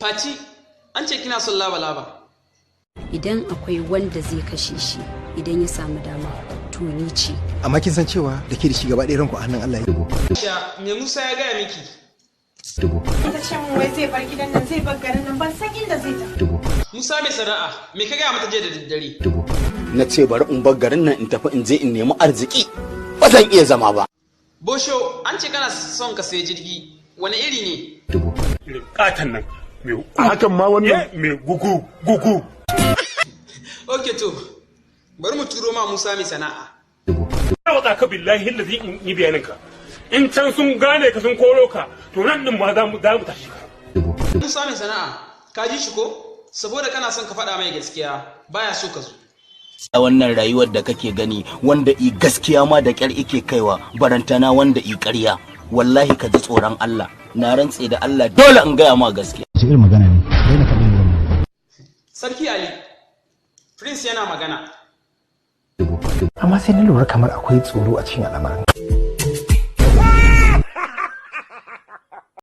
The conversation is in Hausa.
Fati, an ce kina son laba-laba. Idan akwai wanda zai kashe shi idan ya samu dama, to ni ce. Amma kin san cewa da ke da shi gaba ɗaya ranku a hannun Allah yake. Aisha, me Musa ya gaya miki? Ta ce min wai zai bar gidan nan, zai bar garin nan, ban san inda zai tafi. Musa mai sana'a, me ka gaya mata jiya da daddare? Na ce bari in bar garin nan in tafi in je in nemi arziki, ba zan iya zama ba. Bosho, an ce kana son ka sayi jirgi, wani iri ne? Irin katon nan mai Hakan ma wannan mai gugu gugu. Ok to, bari mu turo ma Musa mai sana'a. Watsa ka, billahi lazi, in yi bayanin ka, in can sun gane ka sun koro ka, to nan din ma za mu tashi ka. Musa mai sana'a, ka ji shi ko? Saboda kana son ka faɗa mai gaskiya, baya so ka zo. A wannan rayuwar da kake gani, wanda i gaskiya ma da kyar ike kaiwa, barantana wanda i ƙarya. Wallahi ka ji tsoron Allah. Na rantse da Allah, dole in gaya ma gaskiya. Wace irin magana ne? Daina faɗin wannan. Sarki Ali, Prince yana magana. Amma sai na lura kamar akwai tsoro a cikin al'amarin.